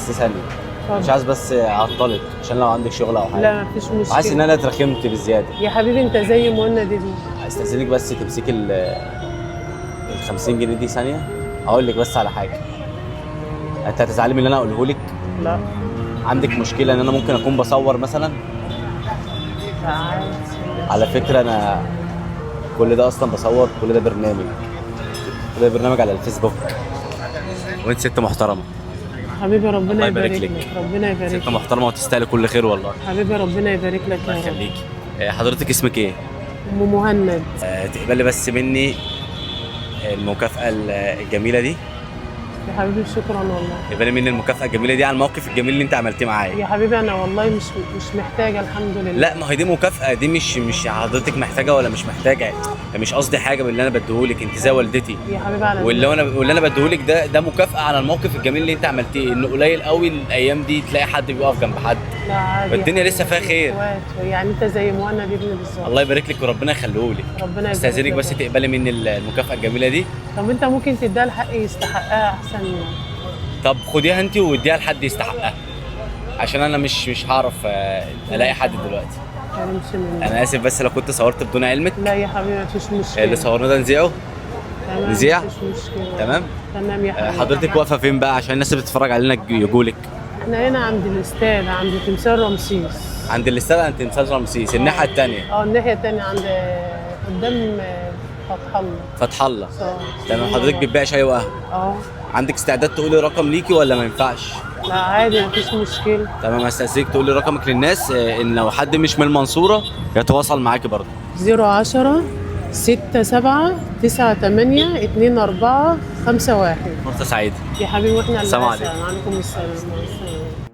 بس ثانية، اتفضل. مش عايز بس اعطلك عشان لو عندك شغل او حاجة. لا مفيش مشكلة. حاسس ان انا اترخمت بزيادة. يا حبيبي انت زي مهند ابني. استاذنك بس تمسكي ال 50 جنيه دي ثانية، اقول لك بس على حاجة. انت هتزعلي من اللي انا اقوله لك؟ لا. عندك مشكلة ان انا ممكن اكون بصور مثلا؟ لا عادي. على فكرة انا كل ده اصلا بصور، كل ده برنامج، كل ده برنامج على الفيسبوك. وانت ست محترمه. حبيبي ربنا الله يبارك يبارك لك. لك. ربنا يبارك ست لك. محترمه وتستاهلي كل خير والله. حبيبي ربنا يبارك لك الله يا رب. يخليكي. حضرتك اسمك ايه؟ ام مهند. تقبلي بس مني المكافأة الجميلة دي. يا حبيبي شكرا والله. تقبلي مني المكافأة الجميلة دي على الموقف الجميل اللي انت عملتيه معايا. يا حبيبي انا والله مش محتاجه الحمد لله. لا ما هي دي مكافأة، دي مش حضرتك محتاجة ولا مش محتاجة، مش قصدي حاجة باللي انا بديهولك، انت زي والدتي. يا حبيبي على واللي انا بديهولك ده مكافأة على الموقف الجميل اللي انت عملتيه، انه قليل قوي الايام دي تلاقي حد بيقف جنب حد. لا عادي يا الدنيا لسه حبيبي، فيها خير. اخوات يعني انت زي مهند ابني بالظبط. الله يبارك لك وربنا يخليهولك. ربنا يبارك استاذنك لك. بس تقبلي مني المكافأة الجميلة دي. طب انت ممكن تديها لحق يستحقها احسن. طب خديها انت واديها لحد يستحقها، عشان انا مش هعرف الاقي حد دلوقتي. تكلمش مني. انا اسف بس لو كنت صورت بدون علمك. لا يا حبيبي مفيش مشكلة. اللي صورناه ده نذيعه؟ تمام، نذيع؟ مفيش مشكلة. تمام؟ تمام يا حبيبي. حضرتك واقفة فين بقى عشان الناس اللي بتتفرج علينا يجولك؟ احنا هنا عند الاستاد، عند تمثال رمسيس. عند الاستاد، عند تمثال رمسيس الناحية الثانية. الناحية الثانية عند قدام فتح الله. فتح الله. اه. تمام. حضرتك بتبيع شاي وقهوة؟ اه. عندك استعداد تقولي رقم ليكي ولا ما ينفعش؟ لا عادي مفيش مشكلة. تمام، هستأذنك تقولي رقمك للناس، ان لو حد مش من المنصورة يتواصل معاكي برضه. 010 6 7 9 8 2 4 5 1. فرصة سعيدة. يا حبيبي واحنا اللي السلام أسعد. عليكم. وعليكم السلام. مع السلامة.